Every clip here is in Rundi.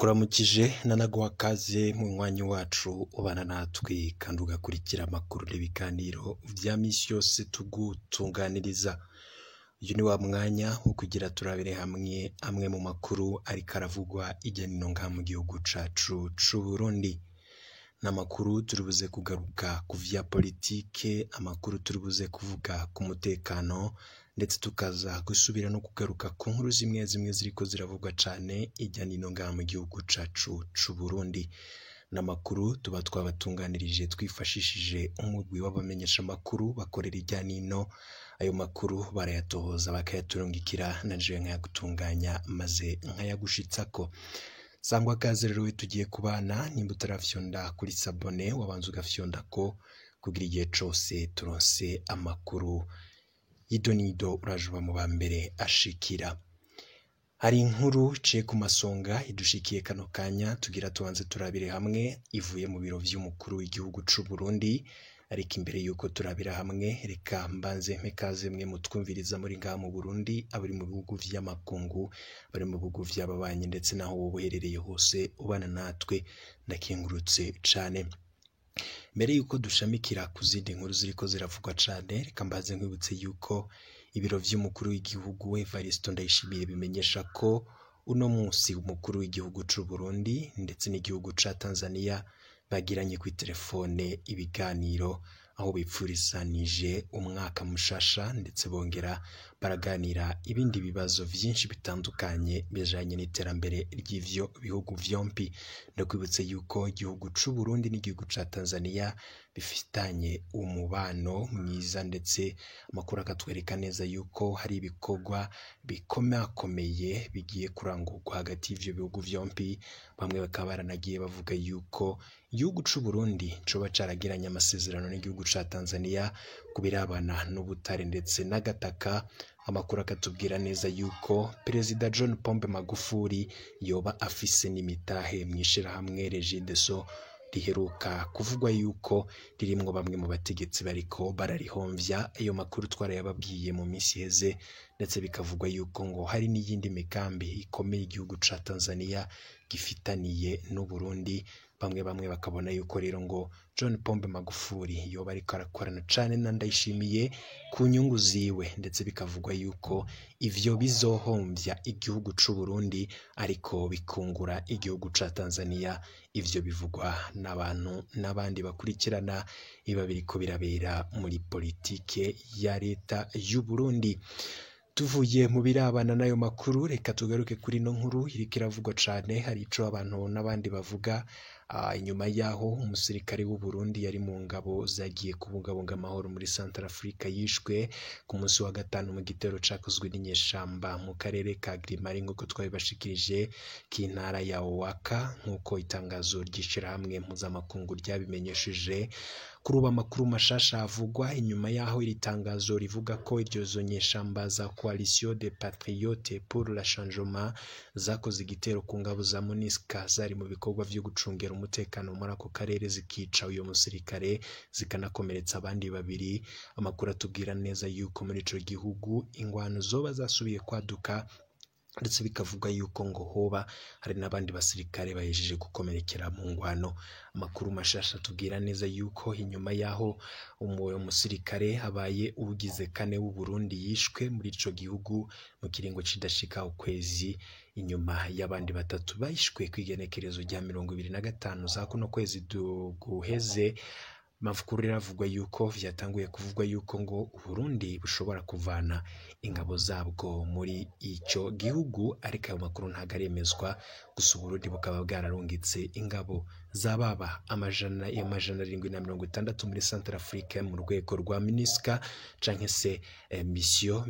Ndakuramukije nanaguha kaze munywanyi wacu ubana natwe kandi ugakurikira amakuru n'ibiganiro vya misi yose tugutunganiriza. Uyu ni wa mwanya wo kugira turabire hamwe amwe mu makuru ariko aravugwa hirya no hino ngaha mu gihugu cacu c'Uburundi. N'amakuru turibuze kugaruka ku vya politike, amakuru turibuze kuvuga ku mutekano ndetse tukaza gusubira no kugaruka ku nkuru zimwe zimwe ziriko ziravugwa cane hirya no hino ngaha mu gihugu cacu c'Uburundi. N'amakuru tuba twabatunganirije twifashishije umugwi w'abamenyeshamakuru bakorera hirya n'ino, ayo makuru barayatohoza bakayaturungikira na jewe nkayagutunganya maze nkayagushitsako. Sangwa kaze rero we tugiye kubana, nimba utarafyonda kuri sabone wabanza ugafyondako kugira igihe cose turonse amakuru y'idonido uraje uba mu ba mbere ashikira. Hari inkuru iciye ku masonga idushikiye kano kanya tugira tubanze turabire hamwe ivuye mu biro vy'umukuru w'igihugu c'Uburundi, ariko imbere yuko turabira hamwe reka mbanze mpe kaze mwe mutwumviriza muri ngaha mu Burundi, abari mu bihugu vy'amakungu, abari mu bihugu vy'ababanyi ndetse naho woba uherereye hose ubana natwe ndakengurutse cane. Mbere yuko dushamikira ku zindi nkuru ziriko ziravugwa cane, reka mbanze nkwibutse yuko ibiro vy'umukuru w'igihugu Evariste Ndayishimiye bimenyesha ko uno musi umukuru w'igihugu c'Uburundi ndetse n'igihugu ca Tanzania bagiranye kw'iterefone ibiganiro aho bipfurisanije umwaka mushasha ndetse bongera baraganira ibindi bibazo vyinshi bitandukanye bijanye n'iterambere ry'ivyo bihugu vyompi. Ndakwibutse yuko igihugu c'Uburundi n'igihugu ca Tanzania bifitanye umubano mwiza ndetse amakuru akatwereka neza yuko hari ibikorwa bikomakomeye bigiye kurangurwa hagati y'ivyo bihugu vyompi, bamwe bakaba baranagiye bavuga yuko igihugu c'Uburundi coba caragiranye amasezerano n'igihugu ca Tanzania ku birabana n'ubutare ndetse n'agataka. Amakuru akatubwira neza yuko Perezida John Pombe Magufuli yoba afise n'imitahe mw'ishirahamwe Regideso riheruka kuvugwa yuko ririmwo bamwe mu bategetsi bariko bararihomvya. Ayo makuru twarayababwiye mu misi iheze ndetse bikavugwa yuko ngo hari n'iyindi migambi ikomeye igihugu ca Tanzania gifitaniye n'Uburundi. Bamwe bamwe bakabona yuko rero ngo John Pombe Magufuli yoba ariko arakorana cane na Ndayishimiye ku nyungu ziwe, ndetse bikavugwa yuko ivyo bizohomvya igihugu c'Uburundi ariko bikungura igihugu ca Tanzania. Ivyo bivugwa n'abantu n'abandi bakurikirana biba biriko birabera muri politike ya leta y'Uburundi. Tuvuye mu birabana n'ayo makuru, reka tugaruke kuri ino nkuru iriko iravugwa cane. Hari ico abantu n'abandi bavuga inyuma yaho umusirikare w'Uburundi yari mu ngabo zagiye kubungabunga amahoro muri Centrafrique yishwe ku munsi wa gatanu mu gitero cakozwe n'inyeshamba mu karere ka Grimari nk'uko twabibashikirije k'intara ya Ouaka, nk'uko itangazo ry'ishirahamwe mpuzamakungu ryabimenyesheje. Kuri ubu amakuru mashasha avugwa inyuma yaho iri tangazo rivuga ko iryo nyeshamba za Coalition des Patriotes pour le Changement zakoze igitero ku ngabo za MONUSCO zari mu bikorwa vyo gucungera umutekano muri ako karere, zikica uyo musirikare zikanakomeretsa abandi babiri. Amakuru atubwira neza yuko muri ico gihugu ingwano zoba zasubiye kwaduka, ndetse bikavuga yuko ngo hoba hari n'abandi basirikare bahejeje gukomerekera mu ngwano. Amakuru mashasha atubwira neza yuko inyuma yaho uwo musirikare abaye uwugize kane w'Uburundi yishwe muri ico gihugu mu kiringo kidashika ukwezi, inyuma y'abandi batatu bishwe kw'igenekerezo rya 25 za kuno kwezi guheze. Amakuru rero avugwa yuko vyatanguye kuvugwa yuko ngo Uburundi bushobora kuvana ingabo zabwo muri ico gihugu, ariko ayo makuru ntago aremezwa. Gusa Uburundi bukaba bwararungitse ingabo zababa 760 muri Centrafrique mu rwego rwa MINUSCA canke se Mission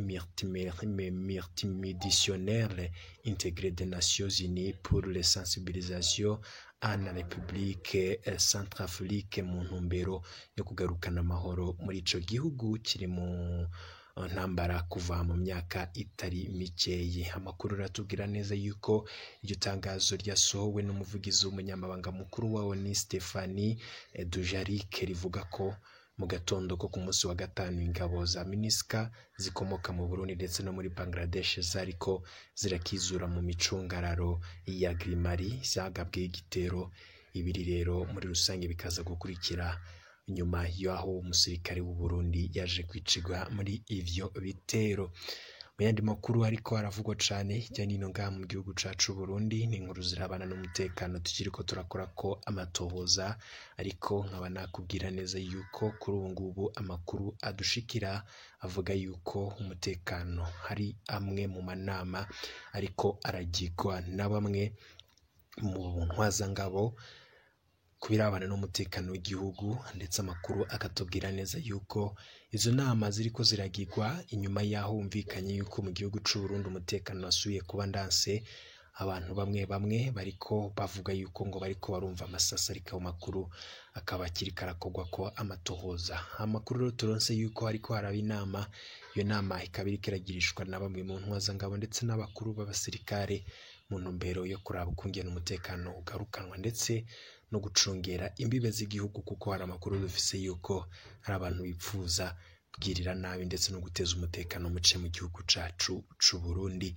Multimissionnaire Intégrée des Nations Unies pour la Sensibilisation à la République Centrafrique, mu ntumbero yo kugarukana amahoro muri ico gihugu kiri mu ntambara kuva mu myaka itari mikeyi. Amakuru aratubwira neza yuko iryo tangazo ryasohowe n'umuvugizi w'umunyamabanga mukuru wa ONU Stephane Dujarric rivuga ko Mu gatondo ko ku munsi wa gatanu, ingabo za MINUSCA zikomoka mu Burundi ndetse no muri Bangladesh zariko zirakizura mu micungararo ya Grimari zagabwe igitero. Ibiri rero muri rusange bikaza gukurikira nyuma y'aho umusirikare w'u Burundi yaje kwicirwa muri ivyo bitero. Mu yandi makuru ariko aravugwa cane hirya no hino ngaha mu gihugu cacu Burundi, ni inkuru zirabana n'umutekano tukiriko turakora ko amatohoza, ariko nkaba nakubwira neza yuko kuri ubu ngubu amakuru adushikira avuga yuko umutekano hari amwe mu manama ariko aragirwa na bamwe mu ntwazangabo ku birabana n'umutekano w'igihugu, ndetse amakuru akatubwira neza yuko izo nama ziriko ziragirwa inyuma y'aho humvikanye yuko mu gihugu c'u Burundi umutekano wasubiye kuba ndanse. Abantu bamwe bamwe bariko bavuga yuko ngo bariko barumva amasasi, ariko ayo makuru akaba akiriko arakorwa ko amatohoza. Amakuru rero turonse yuko hariko haraba inama, iyo nama ikaba iriko iragirishwa na bamwe mu ntwazangabo ndetse n'abakuru b'abasirikare mu ntumbero yo kuraba ukungene umutekano ugarukanwa ndetse no gucungera imbibe z'igihugu, kuko hari amakuru dufise yuko hari abantu bipfuza kugirira nabi ndetse no guteza umutekano muke mu gihugu cacu c'u Burundi.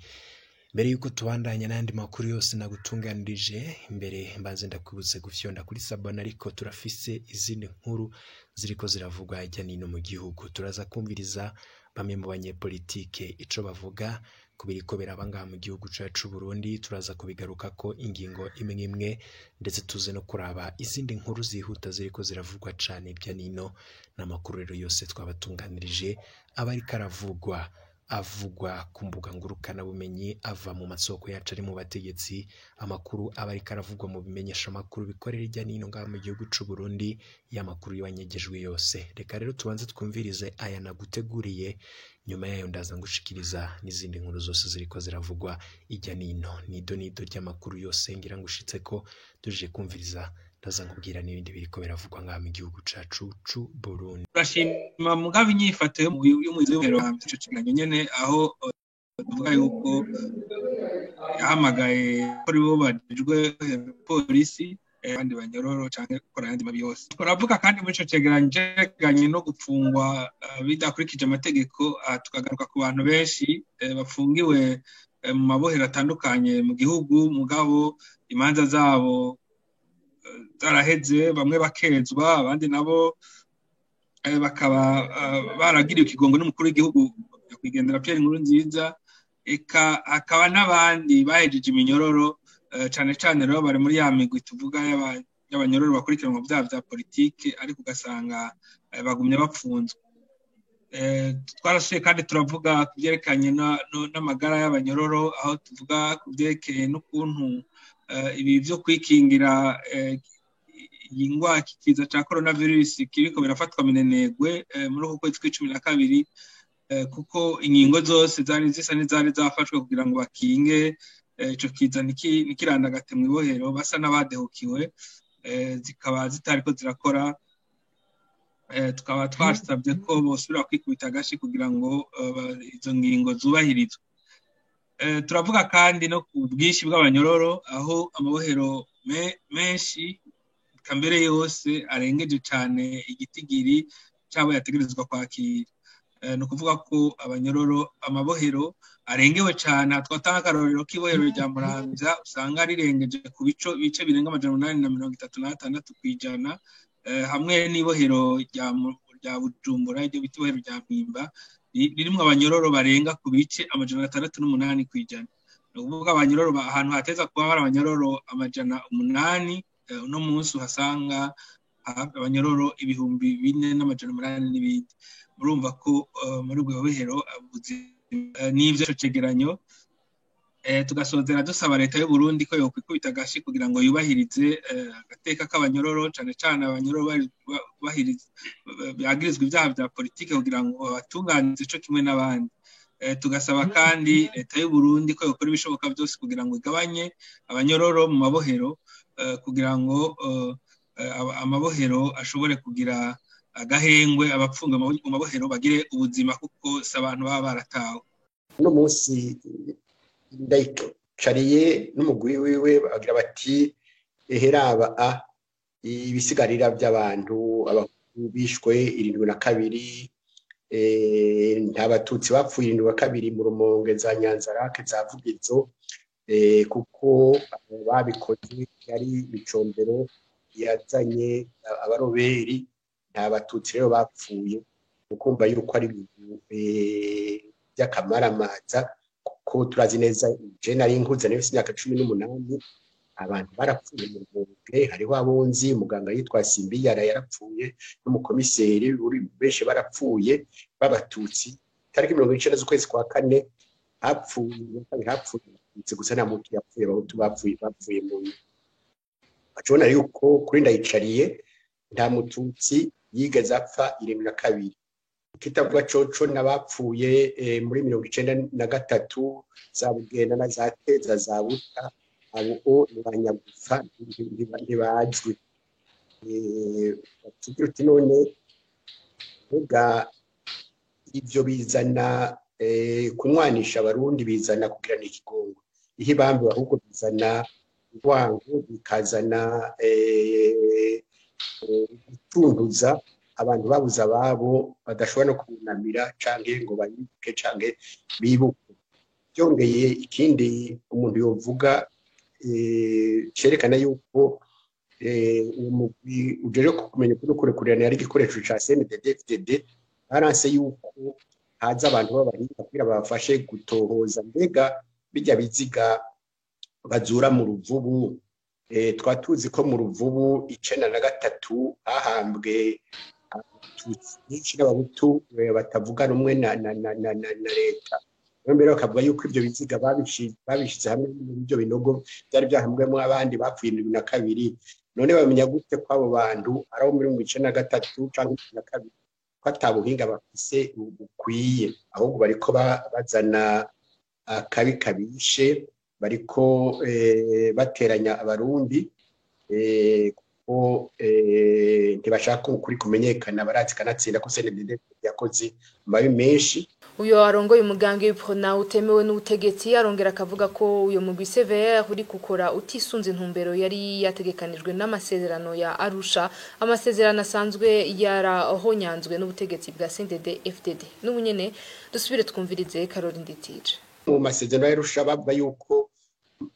Mbere yuko tubandanya n'ayandi makuru yose nagutunganirije, imbere mbanze ndakwibutse gufyonda kuri sabona, ariko turafise izindi nkuru ziriko ziravugwa hirya no hino mu gihugu. Turaza kumviriza bamwe mu banyepolitike ico bavuga ku biriko biraba ngaha mu gihugu cacu Burundi, turaza kubigarukako ingingo imwe imwe, ndetse tuze no kuraba izindi nkuru zihuta ziriko ziravugwa cane hirya no hino. N'amakuru rero yose twabatunganirije aba ariko aravugwa, avugwa ku mbuga ngurukanabumenyi, ava mu masoko yacu ari mu bategetsi, amakuru aba ariko aravugwa mu bimenyeshamakuru bikorera hirya no hino ngaha mu gihugu c'u Burundi, y'amakuru yabanyegejwe yose. Reka rero tubanze twumvirize aya naguteguriye, nyuma yayo ndaza ngushikiriza n'izindi nkuru zose ziriko ziravugwa hirya no hino. Nido nido ry'amakuru yose ngira ngushitseko, tuje kumviriza ndaza nkubwira n'ibindi biriko biravugwa ngaha mu gihugu cacu c'u Burundi. Turashima mugabo inyifato y'umuyobozi w'ibiro ico kiganiro nyene, aho tuvuga yuko yahamagaye ko aribo bajejwe polisi abandi banyororo canke gukora ayandi mabi yose. Turavuga kandi muri ico cegeranyo cegeranye no gupfungwa bidakurikije amategeko, tukagaruka ku bantu benshi bafungiwe mu mabohero atandukanye mu gihugu, mugabo imanza zabo zaraheze, bamwe bakezwa, abandi nabo bakaba baragiriwe ikigongo n'umukuru w'igihugu nyakwigendera Pierre Nkurunziza, eka hakaba n'abandi bahejeje iminyororo, cane cane rero bari muri ya migwi tuvuga y'abanyororo bakurikiranwa mu vyaha vya politike, ariko ugasanga bagumye bapfunzwe. Twarasuye kandi turavuga ku vyerekanye n'amagara y'abanyororo, aho tuvuga ku vyerekeye n'ukuntu ibi vyo kwikingira iyi ngwara ikiza ca coronavirus kiriko birafatwa minenegwe muri uku kwezi kw'icumi na kabiri, kuko ingingo zose zari zisa n'izari zafashwe kugira ngo bakinge ico kiza ntikirandagate mw'ibohero, basa n'abadehukiwe, zikaba zitariko zirakora. Tukaba twasabye ko bosubira kwikubita agashi kugira ngo izo ngingo zubahirizwe. Turavuga kandi no ku bwinshi bw'abanyororo, aho amabohero menshi kambere yose arengeje cane igitigiri cabo yategerezwa kwakira. Ni ukuvuga ko abanyororo amabohero arengewe cane. Twatanga akarorero k'ibohero rya Muramvya, usanga rirengeje ku bice birenga 836%, hamwe n'ibohero rya Bujumbura, iryo bita ibohero rya Mpimba, ririmwo abanyororo barenga ku bice 608%. Ni ukuvuga abanyororo ahantu hateza kuba hari abanyororo 800, uno munsi uhasanga abanyororo 4800 n'ibindi. Murumva ko muri ubwo bohero n'ivyo ico cegeranyo. Tugasozera dusaba leta y'u Burundi ko yokwikubita agashi kugira ngo yubahirize agateka k'abanyororo, cane cane abanyororo bagirizwa ivyaha vya politike, kugira ngo babatunganize ico kimwe n'abandi. Tugasaba kandi leta y'u Burundi ko yokora ibishoboka vyose kugira ngo igabanye abanyororo mu mabohero, kugira ngo amabohero ashobore kugira agahengwe, abapfunga mu mabohero bagire ubuzima, kuko si abantu baba baratawe. Uno munsi ndayicariye n'umugwi wiwe bagira bati eheraba a ibisigarira by'abantu bishwe 72, nta Batutsi bapfuye 72 mu Rumonge za Nyanzarake za Vugizo, kuko babikoze yari Micombero yazanye abaroberi, nta Batutsi rero bapfuye. Ukumva yuko ari ibintu by'akamaramaza, kuko turazi neza je nari nkuze nari imyaka 18, abantu barapfuye mu Rumonge. Hariho abonzi, muganga yitwa Simbiyara yarapfuye, n'umukomiseri uri, benshi barapfuye b'Abatutsi. Tariki 90 z'ukwezi kwa kane hapfuye Abatutsi gusa, nta muntu yapfuye, Abahutu bapfuye mu bacubona yuko kuri Ndayicariye nta Mututsi yigeze apfa 72. Kitavuga coco n'abapfuye muri 93 za Bugenda na za Teza za Buta, abo ni banyagufa ntibazwi. Tugira uti none mbega ivyo bizana kunywanisha Abarundi, bizana kugirana ikigongo ihe bambe, ahubwo bizana urwango, bikazana gutunduza abantu babuze ababo badashobora no kunamira canke ngo bayibuke canke bibuke. Byongeye ikindi umuntu yovuga cerekana yuko umugwi ujeje kumenya ukuri kurekurana yari igikoresho ca CNDD-FDD, baranse yuko haza abantu b'abahinga kugira babafashe gutohoza mbega bijya biziga bazura mu Ruvubu. Twatuzi ko mu Ruvubu 93 hahambwe Abatutsi benshi n'Abahutu batavuga rumwe na leta. Mbere bakavuga yuko ivyo biziga babishize hamwe n'ibyo binogo byari byahambwemo abandi bapfuye 72. None bamenya gute ko abo bantu ari abo muri 93 canke 92, ko ata buhinga bafise bukwiye, ahubwo bariko bazana akabi kabishe, bariko bateranya Abarundi, kuko ntibashaka ukuri kumenyekana. Barazi kanatsinda ko CNDD yakoze amabi menshi. Uyo arongoye umugambi w'Uprona utemewe n'ubutegetsi arongera akavuga ko uyo mugwi CVR uri gukora utisunze intumbero yari yategekanijwe n'amasezerano ya Arusha, amasezerano asanzwe yarahonyanzwe n'ubutegetsi bwa CNDD FDD. N'ubu nyene dusubire twumvirize Caroline Nditije. Mu masezerano ya Arusha bavuga yuko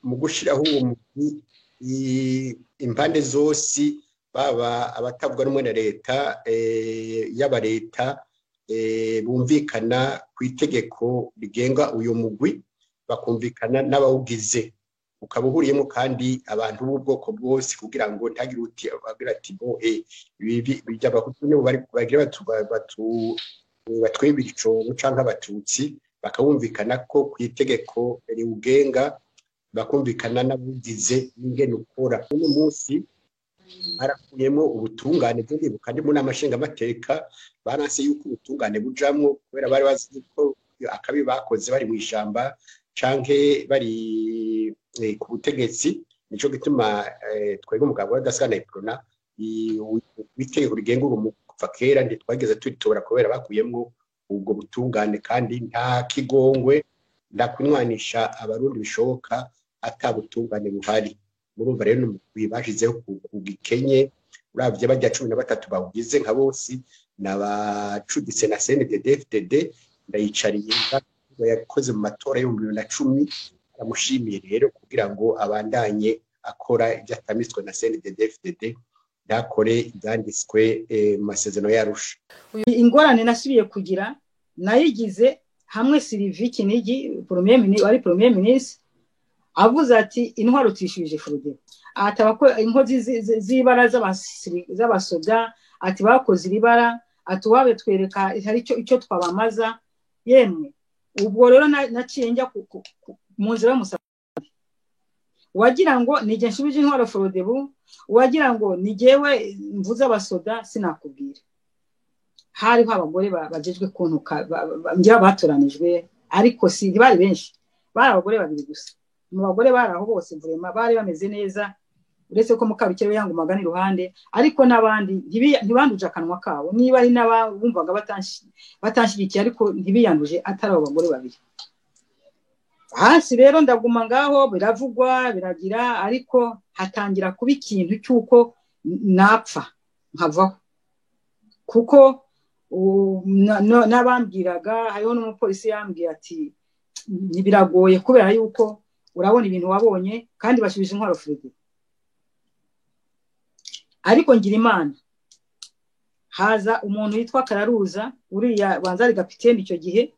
mu gushiraho uwo mugwi impande zose, baba abatavuga rumwe na leta, yaba leta, bumvikana ku itegeko rigenga uyu mugwi, bakumvikana n'abawugize, ukaba uhuriyemo kandi abantu b'ubwoko bwose, kugira ngo ntagire uti agira ati bo ibi by'Abahutu nibo bari bagira batu batwibira icobo canke Abatutsi, bakabumvikana ko ku itegeko riwugenga, bakumvikana n'abugize n'ingene ukora. Uno munsi barakuyemo ubutungane. Byo ndibuka ndi mu nama nshingamateka, baranse yuko ubutungane bujamwo, kubera bari bazi yuko akabi bakoze bari mu ishamba canke bari ku butegetsi. Nico gituma twebwe umugabo w'Adasigana Uprona itegeko rigenga uwo kuva kera ntitwageze turitora, kubera bakuyemwo ubwo butungane, kandi nta kigongwe, nta kunywanisha Abarundi bishoboka ata butungane buhari. Murumva rero n'umugwi bashizeho ku gikenye. Uravye barya 13 bawugize nka bose n'abacuditse na CNDD-FDD. Ndayicariye yakoze mu matora y'2010, aramushimiye rero kugira ngo abandanye akora ibyo atamitswe na CNDD-FDD, ntakore ibyanditswe mu masezerano y'Arusha. Ingorane nasubiye kugira nayigize hamwe Sylvie Kinigi premier ministre, wari premier ministre, avuze ati intwaro tuyishubije Frodebu, ati inkozi z'ibara z'abasoda, ati bakoze iribara, ati wabe twereka hari icyo twabamaza. Yemwe ubwo rero naciye njya mu nzira y'umusaraba, wagira ngo nige nshubije intwaro Frodebu, wagira ngo nigewe mvuze abasoda, sinakubwira. Hariho abagore bajejwe kuntuka ngira batoranijwe, ariko si bari benshi, bari abagore babiri gusa. Mu bagore bari aho bose vraiment bari bameze neza, uretse ko Mukarukere yangumaga iruhande, ariko n'abandi ntibanduje akanwa kabo, niba ari n'abumvaga batanshigikiye, ariko ntibiyanduje atari abo bagore babiri. Hasi rero ndaguma ngaho, biravugwa biragira, ariko hatangira kuba ikintu cy'uko napfa nkavaho. Kuko n'abambwiraga, hariho n'umupolisi yambwiye ati ntibiragoye kubera yuko urabona ibintu wabonye, kandi basubije intwaro Freddy. Ariko ngira Imana, haza umuntu witwa Kararuza, uriya banza ari kapiteni icyo gihe,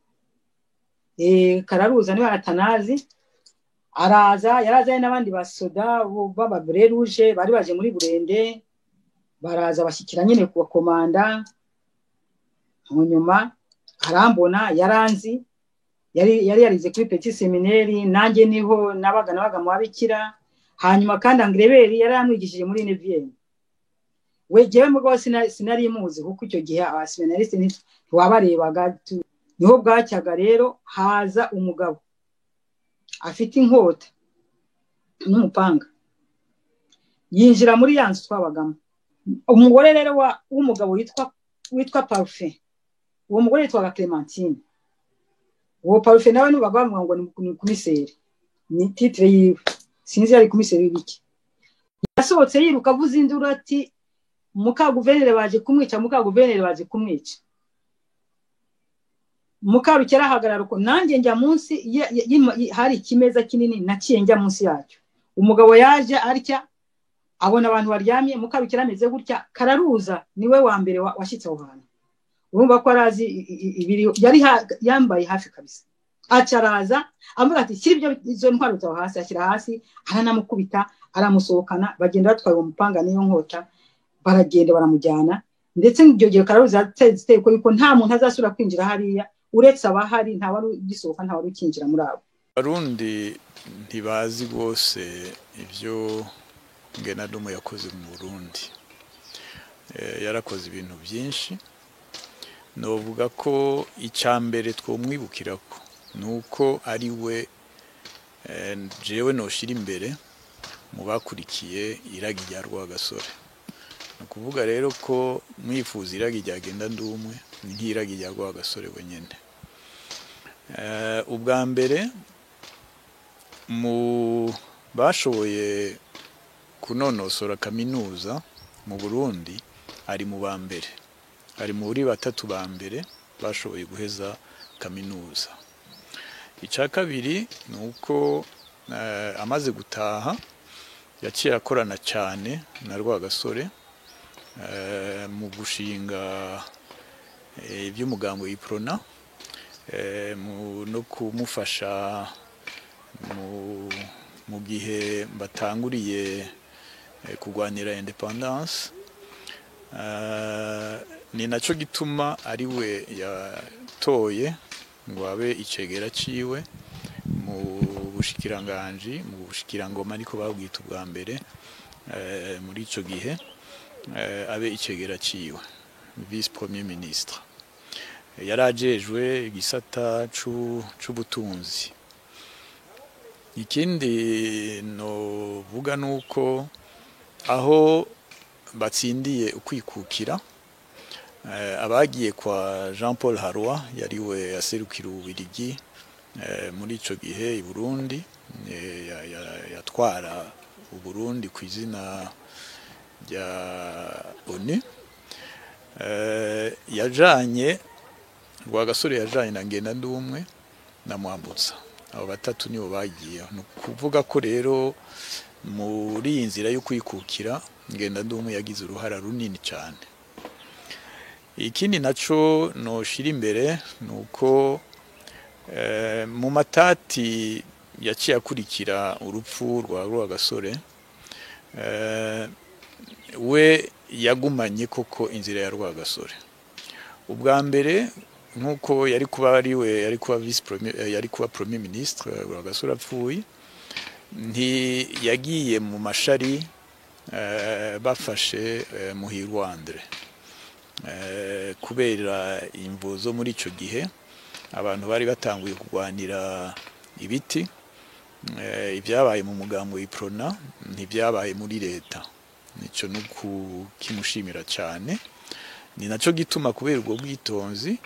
Kararuza niwe atanazi, araza yarazanye n'abandi basoda b'aba béret rouge bari baje muri Burende, baraza bashyikira nyine kubakomanda. Hanyuma arambona, yaranzi, yari yarize kuri Petit Séminaire, nanjye niho nabaga mu babikira. Hanyuma kandi Angreberi yari yamwigishije muri neuvième. We jewe mugabo sinari muzi, kuko icyo gihe abaseminariste ntiwabarebaga. Niho bwacyaga rero, haza umugabo afite inkota n'umupanga, yinjira muri ya nzu twabagamo. Umugore rero w'umugabo witwa Parufe, uwo mugore yitwaga Clementine. Uwo Parufe nawe nubaga bavuga ngo ni komiseri, ni titre yiwe, sinzi yari komiseri w'ibiki. Yasohotse yiruka avuza induru ati muka guverineri baje kumwica, muka guverineri baje kumwica. Mukarukera ahagarara uko, nanjye njya munsi, hari ikimeza kinini, naciye njya munsi yacyo. Umugabo yaje atya, abona abantu baryamye, Mukarukera ameze gutya. Kararuza niwe wa mbere washyitse aho hantu, urumva ko arazi ibiri, yari yambaye hafi kabisa. Aca araza avuga ati shyira ibyo izo ntwaro zawe hasi, ashyira hasi, aranamukubita, aramusohokana, bagenda batwaye uwo mupanga n'iyo nkota, baragenda baramujyana. Ndetse ibyo gihe Kararuza yateze itegeko yuko nta muntu azasubira kwinjira hariya uretse abahari, nta wari ugisohoka, nta wari ukinjira muri abo. Abarundi ntibazi rwose ibyo Ngendadumu yakoze mu Burundi. Yarakoze ibintu byinshi. Novuga ko icya mbere twomwibukirako ni uko ari we jewe noshira imbere mu bakurikiye iragi rya Rwagasore. Ni ukuvuga rero ko mwifuza iragi rya Ngendandumwe ni nk'iragi rya Rwagasore wenyine. Ubwa mbere mu bashoboye kunonosora kaminuza mu Burundi, ari mu ba mbere, ari muri batatu ba mbere bashoboye guheza kaminuza. Icya kabiri ni uko amaze gutaha yaciye akorana cyane na Rwagasore mu gushinga iby'umugambi Iprona, no kumufasha mu gihe batanguriye kurwanira indépendance. Ni nacyo gituma ari we yatoye ngo abe icegera ciwe mu bushikiranganji, mu bushikirangoma ariko babwita ubwa mbere muri ico gihe, abe icegera ciwe, vice premier ministre. Yarajejwe igisata c'ubutunzi. Ikindi novuga nuko aho batsindiye ukwikukira, abagiye kwa Jean Paul Harroy, yariwe aserukira Ububirigi muri ico gihe i Burundi, yatwara Uburundi ku izina rya ONU, yajanye Rwagasore, yajanye na Ngendandumwe na Mwambutsa. Abo batatu nibo bagiye. Ni ukuvuga ko rero muri iyi nzira yo kwikukira Ngendandumwe yagize uruhara runini cyane. Ikindi naco noshira imbere ni uko mu matati yaciye akurikira urupfu rwa Rwagasore, we yagumanye koko inzira ya Rwagasore. Ubwa mbere nkuko yari kuba ari we yari kuba vice premier, yari kuba premier ministre Rwagasore apfuye, ntiyagiye mu mashari bafashe Muhirwa Andre, kubera imvo zo muri ico gihe abantu bari batanguye kurwanira ibiti. Ibyabaye mu mugambo Iprona ntibyabaye muri leta, nico nukukimushimira cyane. Ni naco gituma kubera ubwo bwitonzi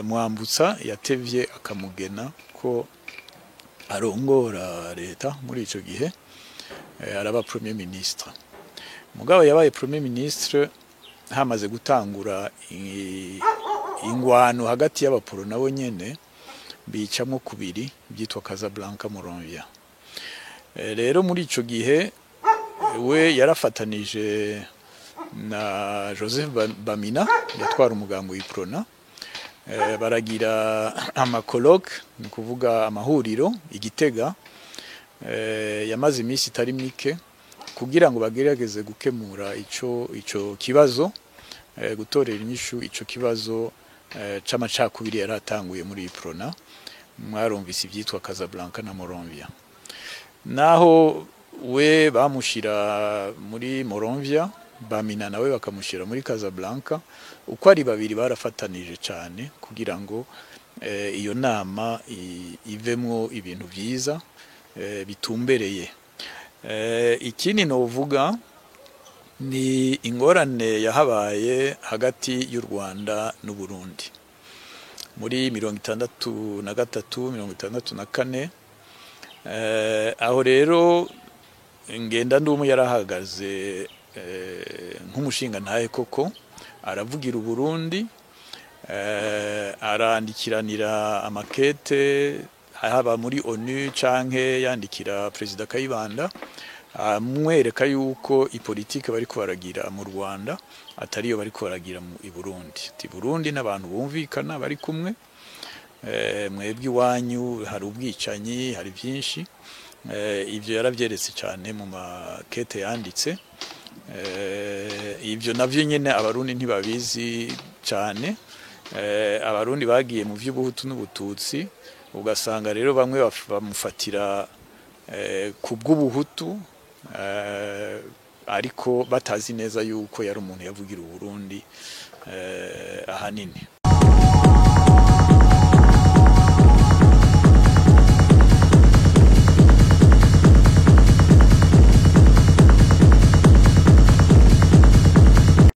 Mwambutsa yatevye akamugena ko arongora leta muri ico gihe, araba premier ministre. Mugabo yabaye premier ministre hamaze gutangura ingwano hagati y'abaporo nabo nyene bicamwo kubiri byitwa Casablanca Monrovia. Rero muri ico gihe we yarafatanije na Joseph Bamina yatwara umugambi w'Iprona, baragira amakoloke, ni kuvuga amahuriro igitega yamaze iminsi itari mike kugira ngo bagerageze gukemura ico kibazo, gutorera inyishu ico kibazo c'amacakubiri yaratanguye muri Iprona. Mwarumvise ibyitwa Casablanca na Monrovia. Naho we bamushira muri Monrovia, Bamina nawe bakamushira muri Casablanca, uko ari babiri barafatanije cyane kugira ngo iyo nama ivemwo ibintu byiza bitumbereye. Ikindi novuga ni ingorane yahabaye hagati y'u Rwanda n'u Burundi muri 63, 64. Aho rero Ngendandumwe yarahagaze nk'umushinga ntahe koko, aravugira Uburundi, arandikiranira amakete haba muri ONU canke yandikira Perezida Kayibanda amwereka yuko ipolitike bari kubaragira mu Rwanda atariyo bari kubaragira mu Burundi. Ati Burundi n'abantu bumvikana bari kumwe, mwebwe iwanyu hari ubwicanyi, hari byinshi. Ibyo yarabyeretse cyane mu makete yanditse. Ibyo navyo nyene Abarundi ntibabizi cyane. Abarundi bagiye mu vy'ubuhutu n'ubututsi, ugasanga rero bamwe bamufatira ku bw'ubuhutu, ariko batazi neza yuko yari umuntu yavugira Uburundi ahanini.